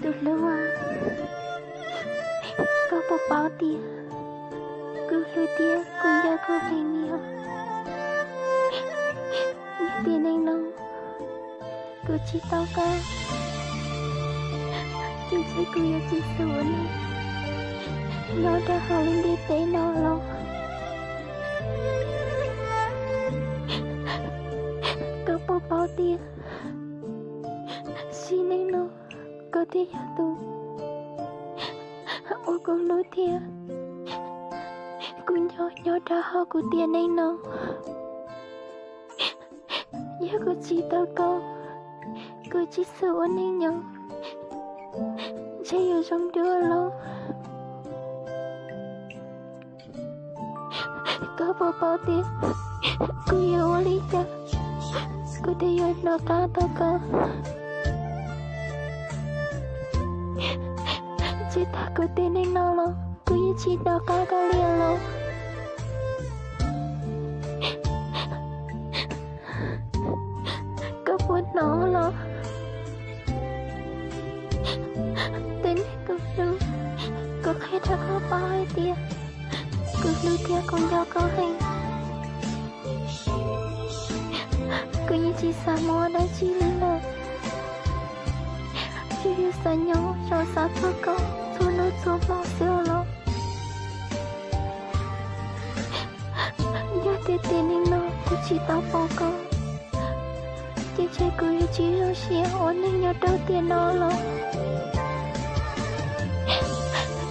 Tus hlub, koj puas paub tias kuv hlub thiab kuv nco koj heev li os. Yog tiam neej no kuv tsis tau koj, ces ntshe kuv yuav tsis xav ua neej nyob rau hauv lub ntiaj teb no los. Koj puas paub tias sim neej no koj thiaj yog tus uas kuv hlub thiab kuv nco nyob rau hauv kuv tiam neej no. Yog kuv tsis tau koj, kuv tsis xav ua neej nyob, ntshe yuav zoo dua los. Koj puas paub tias kuv yuav ua li cas kuv thiaj yuav nco qab tau koj? Tsis tas kuv tiam neej no los kuv yeej tsis nco qab koj li los. Koj puas hnov los? Tej niag kuv hlub, kuv qhia rau koj paub hais tias kuv hlub thiab kuv nco koj heev. Kuv yeej tsis xav mus ua dab tsi li lawm, tsuas yog xav nyob zoo xav txog koj txhua hnub txhua hmo xwb los. Yog tias tiam neej no kuv tsis tau pom koj, ces ntshe kuv yuav tsis zoo siab ua neej nyob rau tiam no los.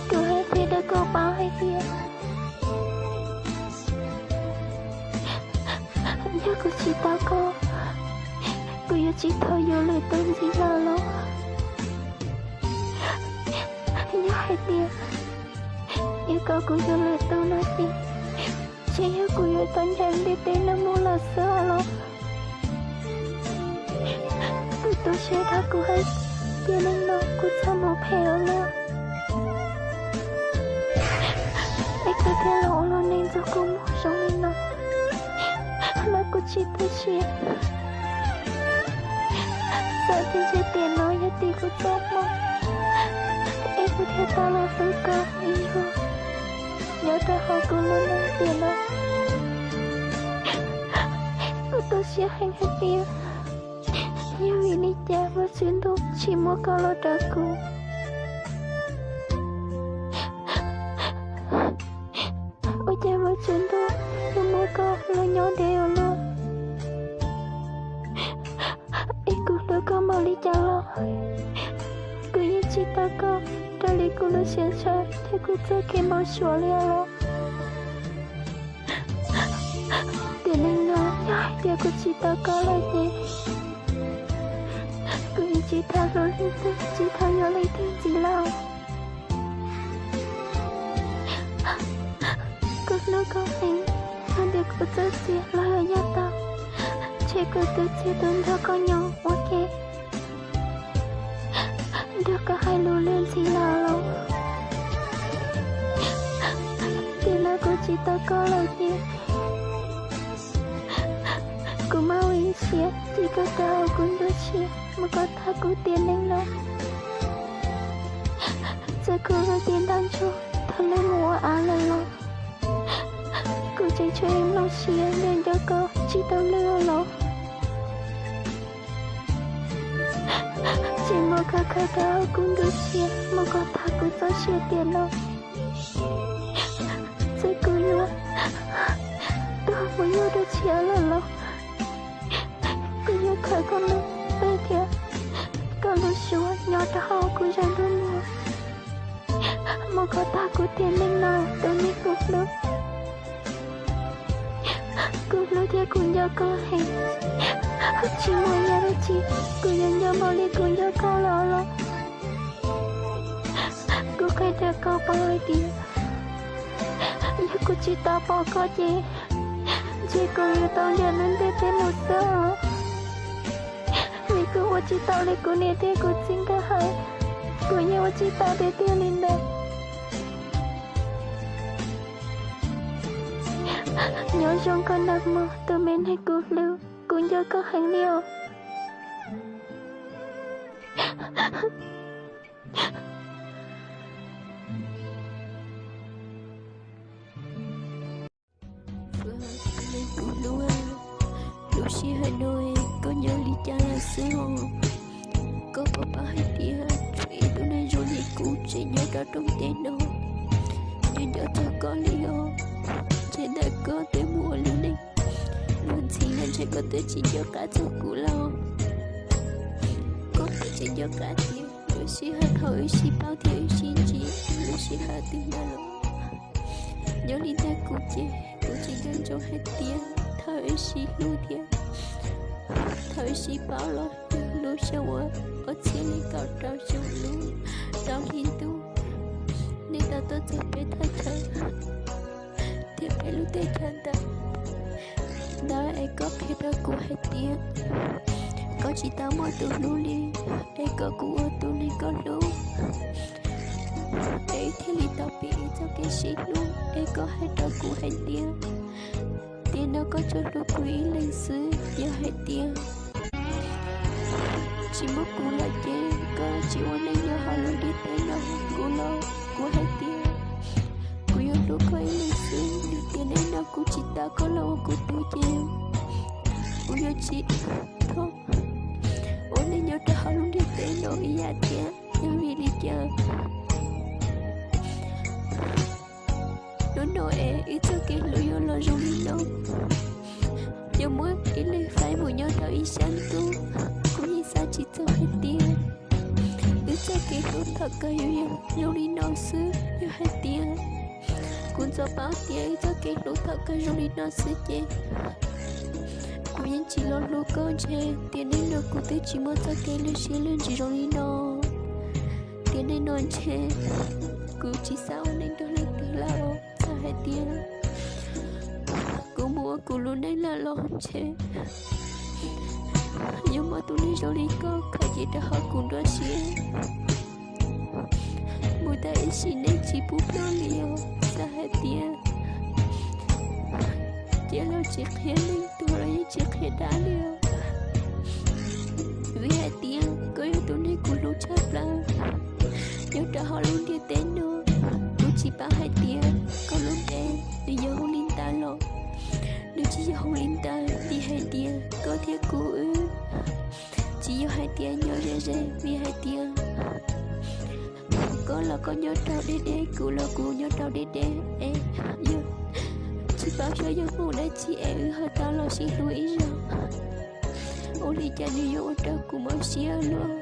Kuv hais qhia rau koj paub hais tias yog kuv tsis tau koj, kuv yuav tsis thov yuav lwm tus ntxiv lawm los. Yog hais tias yuav kom kuv yuav lwm tus no ces, ntshe yog kuv yuav tau ncaim ntiaj teb no mus lawm xwb los. Kuv tu siab rau kuv hais tias neej no kuv txoj hmoo phem lawm, es kuv thiaj los ua luag neej ntxuag kua muag zoo li no, los kuv tsis tu siab. Xav tias ntshe tiam no yog tim kuv txoj hmoo, es kuv thiaj tau los hlub koj ib zaug nyob rau hauv kuv lub neej tiam no. Kuv tu siab heev hais tias yog vim li cas Vajtswv ntuj tsis muab koj los rau kuv. Ua cas Vajtswv ntuj yuav muab koj los nyob deb ua luaj? Es kuv hlub koj npaum li cas los kuv yeej tsis tau koj raws li kuv lub siab ntshaw thiab kuv txoj kev npau suav li os. Tiam neej no yog hais tias kuv tsis tau koj lawm ces kuv yeej tsis tham hluas leej twg, tsis tham yuav leej twg ntxiv lawm. Kuv hlub koj heev, yog tias kuv txoj sia los yog yaj tau, ntshe kuv tus txiv tus nrog koj nyob ua ke, nrog koj hais lus lwm ntxiv lawm los. Tiam no kuv tsis tau koj lawm ces kuv muab ib siab ci koj rau hauv kuv nruab siab mus kom tag kuv tiam neej no. Txawm kuv lub cev ntaj ntsug thaum lawv mus ua av lawm los, kuv tseem tshuav ib nplooj siab nco nco koj tsis tau lwj los. Tseem muab koj khaws rau hauv kuv nruab siab mus kom tag kuv txoj sia tiam no. Txawm kuv yuav tuag mus yug dua tshiab lawm los, kuv yuav khaws koj lub npe thiab koj lub suab nyob rau hauv kuv zaj lub muag mus kom tag kuv tiam neej no, tus neeg kuv hlub. Kuv hlub thiab kuv nco koj heev, tsis muaj yam dab tsi kuv yuav nco npaum li kuv nco koj lawm los. Kuv qhia rau koj paub hais tias yog kuv tsis tau pom koj ces ntshe kuv yuav tau ncaim lub ntiaj teb mus xwb os. Vim kuv ua tsis tau li kuv niam thiab kuv txiv nkawd hais, kuv yeej ua tsis tau tiag tiag li ntawd. Nyob zoo koj nag hmo tus me neeg kuv hlub, kuv nco koj heev li os. Kuv hlub, lub sij hawm no koj nyob li cas lawm xwb os? Koj puas paub hais tias tshuav ib tug neeg zoo li kuv tseem nyob rau rooj teb no, nyob nco txog koj li os? Ntshe ntawm koj twb mus ua lwm neeg, luag ntxhi no ntshe koj twb tsis nco qab txog kuv lawm. Koj puas tseem nco qab tias lub sij hawm thaum wb sib paub thiab wb sib ntsib, lub sij hawm twg ntawd los? Nyob li ntawm kuv ces kuv tseem nco ntsoov hais tias thaum wb sib hlub thiab thaum wb sib paub los yog lub xyoo uas ob txhiab leej kaum rau xyoo lub rau hli ntuj, nej tau tuaj txog peb thaj chaw thiab peb lub teb chaws ntawd ntawd es koj qhia rau kuv hais tias koj tsis tau muaj tus hlub li, es kom kuv ua tus neeg koj hlub, es wb thiaj li tau pib wb txoj kev sib hlub. Es koj hais rau kuv hais tias tiam no koj tsuas hlub kuv ib leeg xwb, yog hais tias tsis muaj kuv lawm ces koj tsis ua neej nyob hauv lub ntiaj teb no. Kuv los kuv hais tias kuv yuav hlub koj ib leeg xwb, tiam neej no kuv tsis tau koj los ua kuv tug ces kuv yuav tsis tau ua neej nyob rau hauv lub ntiaj teb no ib yam thiab. Yog vim li cas hnub no es wb txoj kev hlub yuav los zoo li no? Yuav muab ib leeg faib mus nyob rau ib sab ntuj. Kuv yeej xav tsis txog hais tias wb txoj kev hlub thaum kawg yuav zoo li no xwb. Yog hais tias kuv ntxov paub tias wb txoj kev hlub thaum kawg zoo li no xwb ces kuv yeej tsis los hlub koj ntshe tiam neej no kuv twb tsis muaj txoj kev lwj siab lwj ntsws zoo li no. Tiam neej no ntshe kuv tsis xav ua neej nrog leej twg lawm. Txawm hais tias kuv mus ua kuv lub neej lawm los ntshe yuav muaj tus neeg zoo li koj khaws cia rau hauv kuv nruab siab mus tau ib sim neej tsis pub ploj li os. Txawm hais tias cia los tsis qhia leej twg los yeej tsis qhia dab li os. Vim hais tias koj yog tus neeg kuv hlub tshaj plaws nyob rau hauv lub ntiaj teb no. Kuv tsis paub hais tias koj lub npe nws yog hu li ntawd los nws tsis yog hu li ntawd, vim hais tias koj thiab kuv wb tsis yog hais tias nyob ze ze, vim hais tias koj los koj nyob rau deb deb, kuv los kuv nyob rau deb deb es yog tsis paub xyov yog hnub dab tsi es wb ho tau los sib hlub ib zaug. Ua li cas nws yuav ua rau kuv mob siab luaj?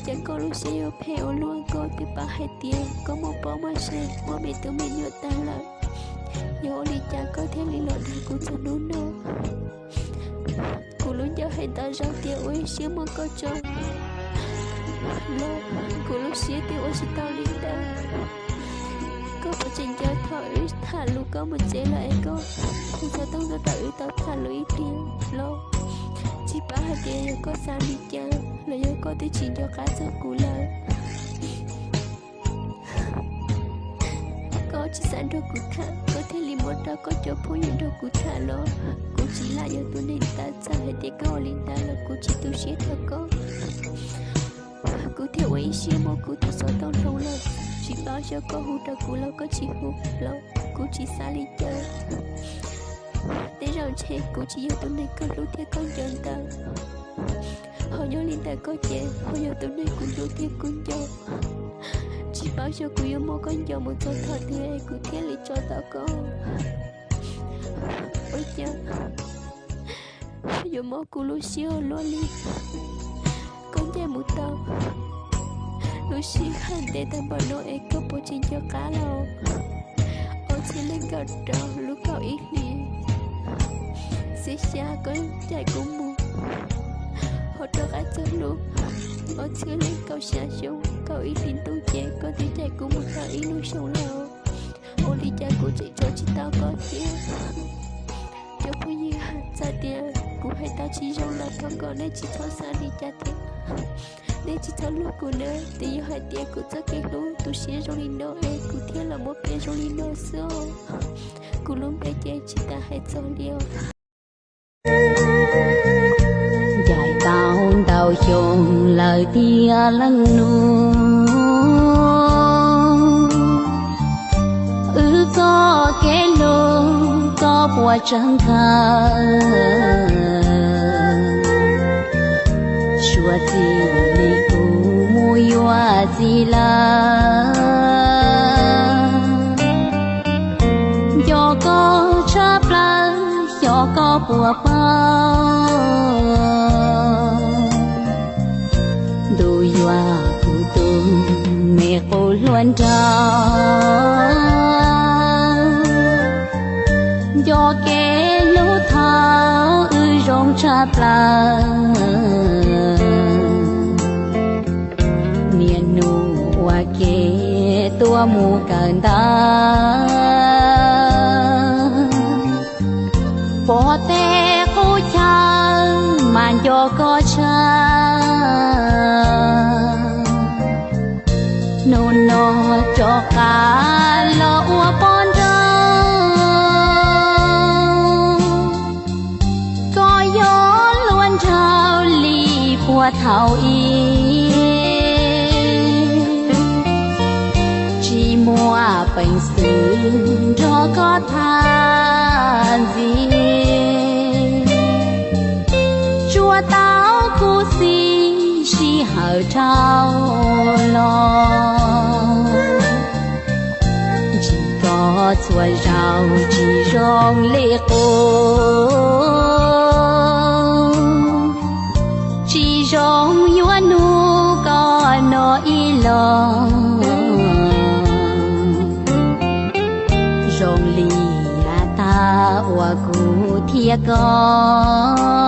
Cas koj lub siab yuav phem ua luaj? Koj twb paub hais tias koj muaj poj muaj sev, muaj me tub me nyuam tag lawm, yog ua li cas koj thiaj li los dag kuv txog hnub no? Kuv lub ncauj hais ntau zaus tias ua ib siab muab koj tso los kuv lub siab twb ua tsis tau li ntawd. Koj puas tseem nco thaum wb tham lus koj mus tsev lawm es koj hu xov tooj tuaj rau wb tau tham lus ib pliag los? Tsis paub hais tias yog koj xav li cas los yog koj twb tsis nco qab txog kuv lawm. Koj tsis xav nrog kuv tham, koj thiaj li muab rau koj cov phooj ywg nrog kuv tham los? Kuv tsis lam yog tus neeg tawv, txawm hais tias koj ua li ntawd los kuv tsis tu siab rau koj. Kuv thiaj ua ib siab muab kuv tus xov tooj hloov los, tsis paub xyov koj hu rau kuv los koj tsis hu los kuv tsis xav li cas. Tej zaum ntshe kuv tsis yog tus neeg koj hlub thiab koj nco ntawd. Ho nyob li ntawm koj ces ho yog tus neeg kuv hlub thiab kuv nco. Tsis paub xyov kuv yuav muab koj nco mus txog thaum twg es kuv thiaj li tso tau koj. Ua cas yuav mob kuv lub siab ua luaj li? Koj ncaim mus tau lub sij hawm ntev tag npaum no es koj puas tseem nco qab los? Ob txhiab leej kaum rau lub kaum ib hlis, xiab xya koj ncaim kuv mus, ho rov qab txog lub ob txhiab leej kaum xya xyoo kaum ib hlis ntuj ces koj twb ncaim kuv mus tau ib lub xyoo lawm. Ua li cas kuv tseem tso tsis tau koj thiab? Cov phooj ywg, txawm tias kuv hais tau tsis zoo los thov kom nej tsis txhob xav li cas thiab, nej tsis txhob hlub kuv na. Twb yog hais tias kuv txoj kev hlub tu siab zoo li no es kuv thiaj los muab piav zoo li no xwb os. Kuv lub npe ces tsis tas hais txog li os. Ncaim tau ntau Xyoo lawm tiag leej nus, wb txoj kev hlub koj puas tsawg kawg. Suav txij li kuv mus yuav txiv lawm, nco koj tshaj plaws xyov koj puas paub. Ntuj yuav kuv tus me qub hluas nraug, nco kev hlub thaum wb zoo tshaj plaws. Niaj hnub ua ke tuaj mus kawm ntawv, pom tej qub chaw mas nco koj tshaj. Hnub no rov qab los ua poj nrauj, koj yog hluas nraug li puag thaum ub, tsis muaj peev xwm nrog koj tham ntxiv. Tsuas tau khuv xim sij hawm dhau los, ntsib koj txhua zaus tsis zoo li qub, tsis zoo yuav hnub koj no ib los. Zoo li yav tag uas kuv thiab koj